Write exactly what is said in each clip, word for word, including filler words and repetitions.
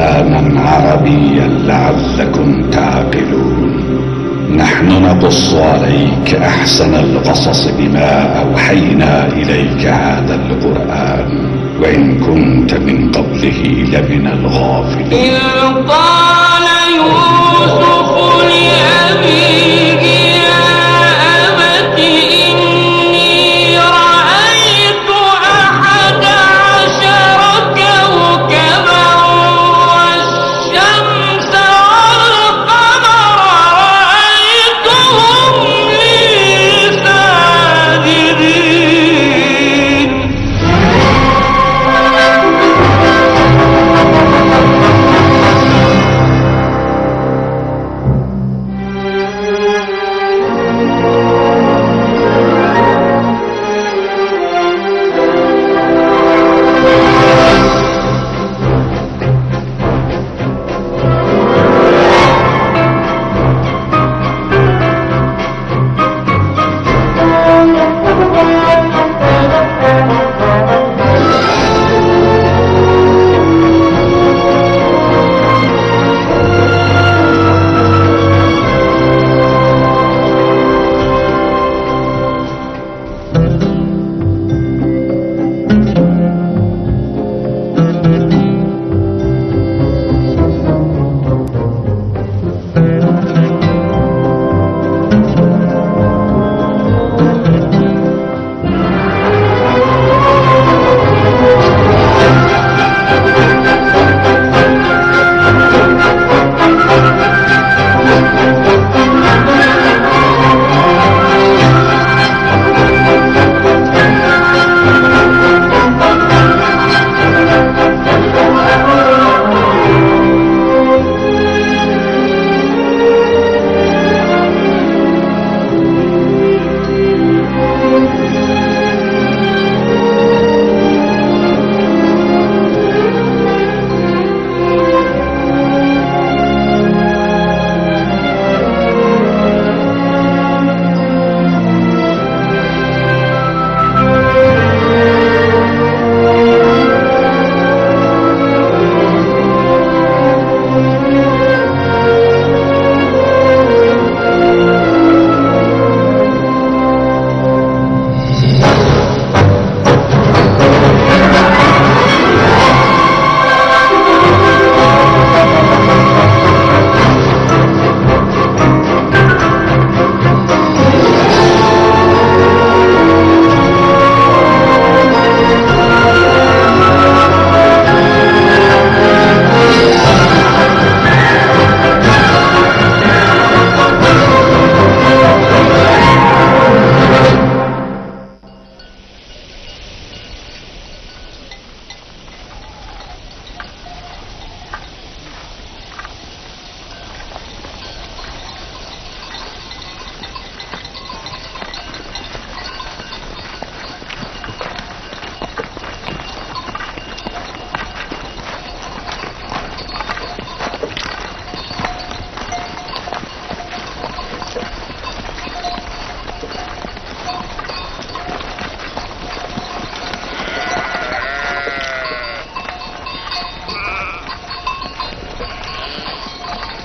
قرآنا عربيا لعلكم تعقلون. نحن نقص عليك أحسن القصص بما أوحينا إليك هذا القرآن وإن كنت من قبله لمن الغافلين. إذ قال يوسف لأبيه يا أبت إني رأيت أحد عشر كوكبا والشمس والقمر رأيتهم لي ساجدين.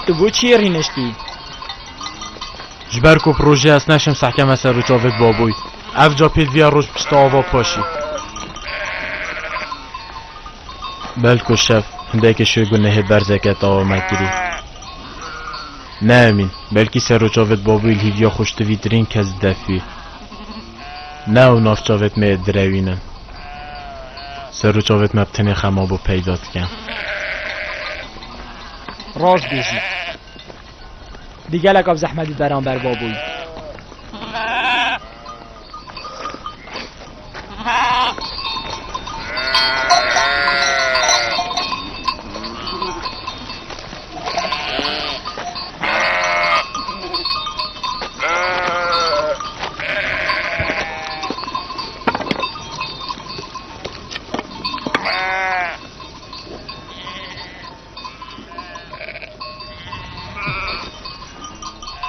Tu bo çiyê rîniştî? Ji ber ku bi rojê ez neşim sehkeme ser û çavêt babûy. Ev ca pêdiviya roj pişta ava paşî. Belku şev hindekê şû gunehê berzeke tawa me kirî. Ne emîn, belkî ser û çavêt babûyî li hîviya xweştivîtirîn kes def bî. Ne ew navçavêt me yê direwîn in. Ser û çavêt me bi tenê xema bo peyda dikin. Rast bêjî. Dî gelek ev zehmet bi beramber babûyî.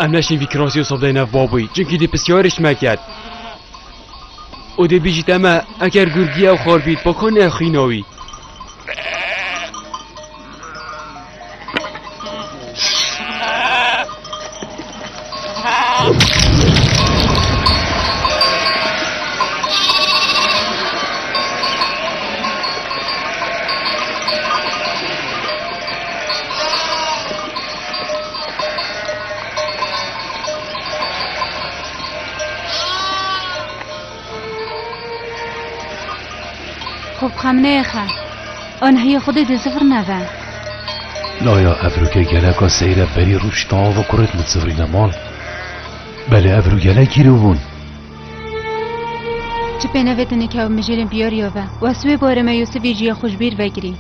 Em neşên vî kirasî wisa bideyne ev babûyî, çimkî dê pisyarê ji me ket. Û dê bîjîte me, eger gurgî ew xwar bît, pa ka ne xwîna wî? Xwe bi xem nêxe. An heyê Xwedê dê zifir nebe. Laya evroke geleka seyre berî rû ji tawa ve kurêt min zivirîne mal. Belê evro gelek hîro bûn. Çi pê nevêtinê kew mijêlên piyariya ve. Wes wê barê me Yûsifî jiyê xwe ji bîr vekirî.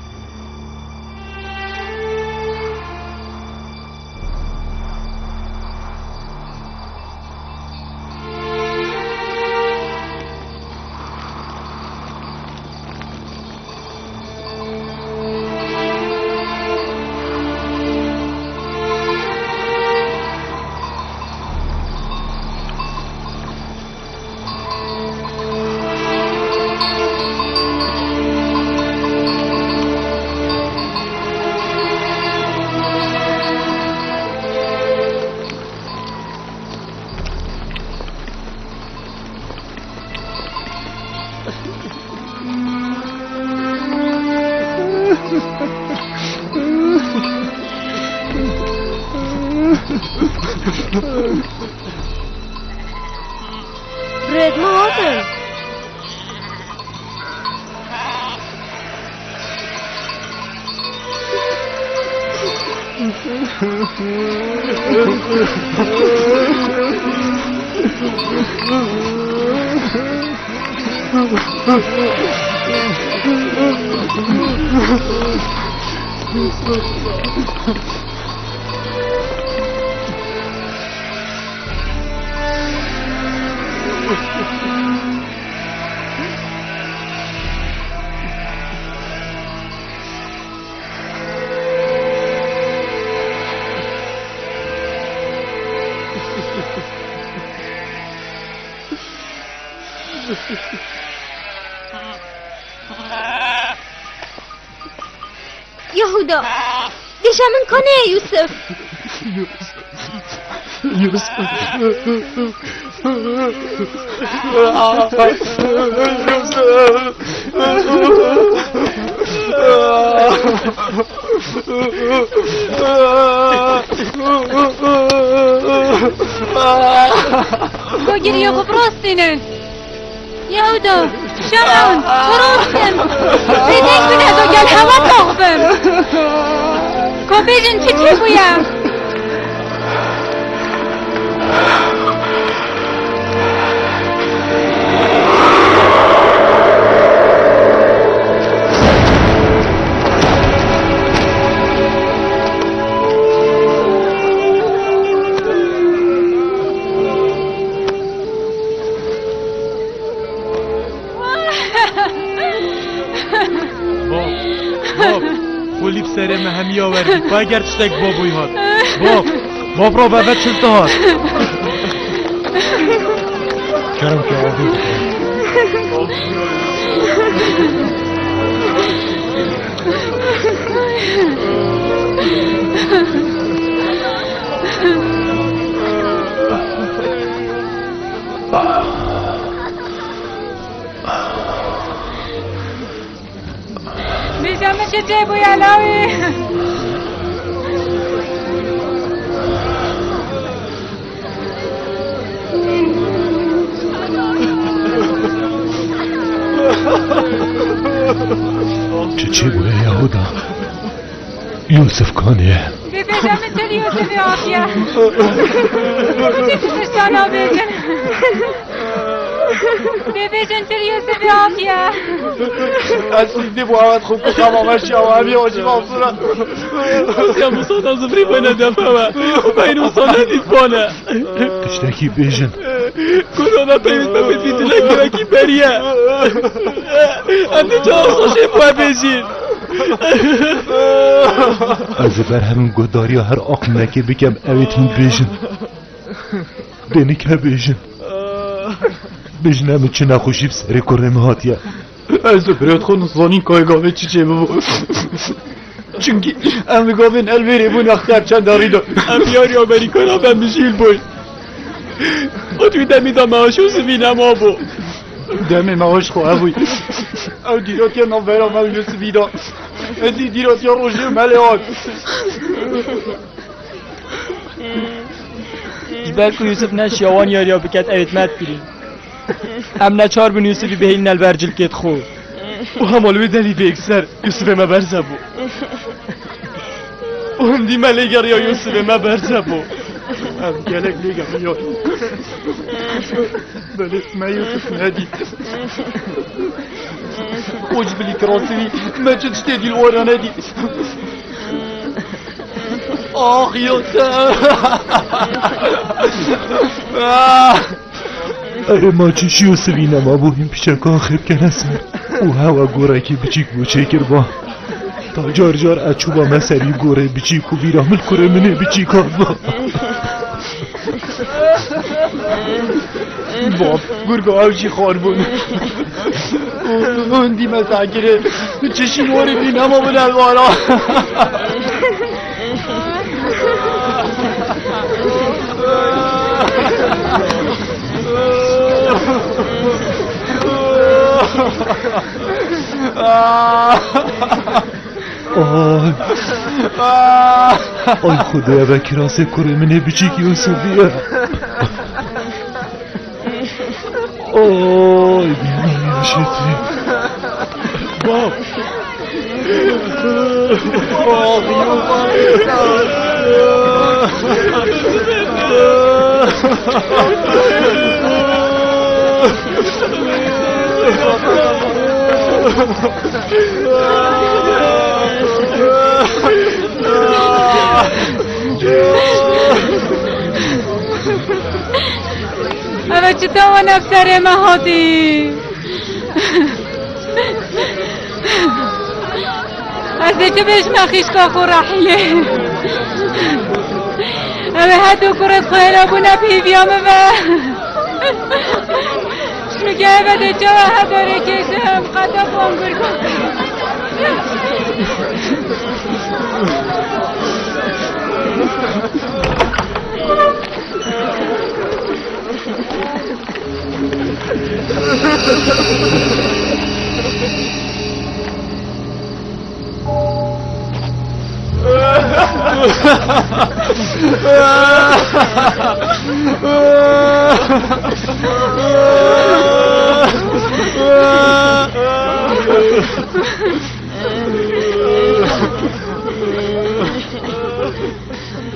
Red, me hatin. Yehuda, dêşa min kanê ye Yûsif. Yûsif. Go giriyo xwe bi rastînin. Yehuda, Şem'ûn, rûstin. Bêdeng bine, do gel hewa tax bin. Ko bêjin çi çêbûye? Bab, bab, xwe lî bi serê me hemiya werdî. Ka eger tiştek babûy hat. Bab, bab, ra ve ve çil tu hat. Kerem ke abi. Bêje min çi çêbûye lawî? Çi çêbûye Yehuda? Yûsif kanê ye? Bêbêje min çi li Yûsifê hatiye? Min çi tişta nabêjin? Bêbêjin çi li Yûsifê hatiye? Ez sîzdî bû evet xwe ku xema me şiya we hemiya o jî mafsûra. Ya Musa da zivrî bene defe we. Beynû Musa nedît bane. Tiştekî bêjin. Kurana peyvîst me bi dîtilek wekî beriye. Em ne çawa xweşê bû bêjîn. Ez ê berhevim guhdariya her aqilnekê bikem, ew ê hûn bêjin. Dê nike bêjin. Bêjine min çi nexweşî bi serê kurê min hatiye. Ez li birêt xwe nizanîn ka gavê çi çê bibû. Çimkî em li gavên elvêrê bûn exter çend derî de. Em yariya Amerîkana be mijîl bûn. Û tu demî de me aşû sivî nema bû. Demê me aş xwe hebûy. Ew dîrotiya navbera me û Yûsifî de. Êdî dîrotiya rojê û melê hat. Ji ber ku Yûsif neşiya wan yariya biket, ew ê met kirîn. Em neçar bin Yûsifî bihêlin el ber cilkêt xwe. û hema li wê derî vê yekser Yûsifê me berze bû. Û hindî me lê geriya Yûsifê me berze bû. Em gelek lê geriya. Belê me Yûsif nedît. Û ji bilî kirasî me çi tiştê dîl wara nedît. Ax Yûsif. Erê ma çi ji Yûsifî nema bû hîn pîçekan xêb kene ser. Û hewa gorekî biçîk bû çêkirba. Ta car car ez çûba me serî gorê biçîk û vîra min kurê min ê biçîk hatba. Bab, gurga ew jî xwar bûn. Û hindî me sekirê. Çişîn warê bîn hema bin elwara. Ay. Ay Xwedê, eve kirasê kurê min ê biçîk Yûsifî ye. Ay, bînî şetî. Bab. Eve çi tawa nefserê me hatî? Ez ê çi bêjime xîşka xwe Rahîlê? Ew ê her du kurê xwe hêla bûne pêviya min ve. Çimkî eve dê çawa hedarê kêşim, qeta bangurgo.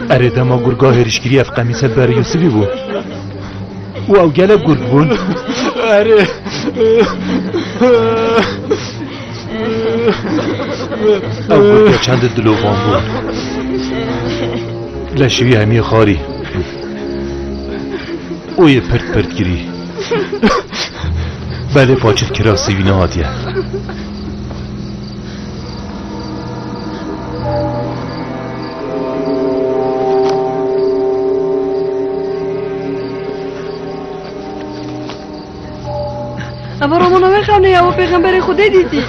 Erê, dema gurga hêrişkirî ev qemîse ber Yûsifî bû. Û ew gelek gurg bûn. Erê. Ew gurga çend dilovan bûn. Leşî wî hemî xarî. Û yê pirt pirt kirî. Belê paçît kirasê wî nehatiye. Eva romana wê xewnê ye, ew pêxemberê Xwedê dîtî.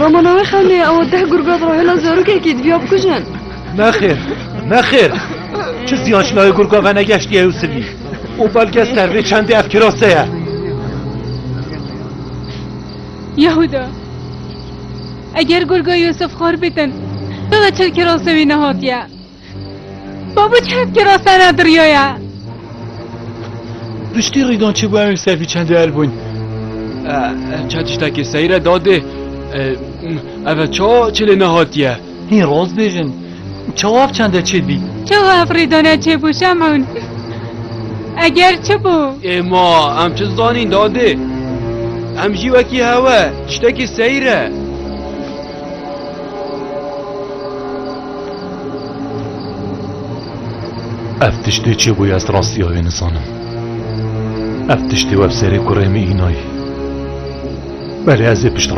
Romana wê xewnê ye, ew deh gurga bi rahêla zarokekî diviya bikujin. Nexêr, nexêr. Çi ziyan ji navê gurga venegeştiye Yûsifî? Û belkes ser vê çendê ev kirase ye. Yehuda, eger gurga Yûsif xwar bîtin, çawa çi kirase wî nehatiye? Babo çi ev kirase nediriyaye? Piştî rîdan çêbû em ê ser vî çendê el bûn. E, e, çend tiştekî seyr e dadê. E, eve çawa çi lê nehatiye? Hîn rast bêjin. Çawa ev çende çêdibî? Çawa ev rîdane çêbû, Şemûn? Eger çi bû? Ê ma, em çi zanîn dadê? Em jî wekî hewe, tiştekî seyr e. Ev tiştê çêbûye, ez rastiya wê nizanim. Ev tiştê we bi serê kurê min înayî. Belê ez ê pişt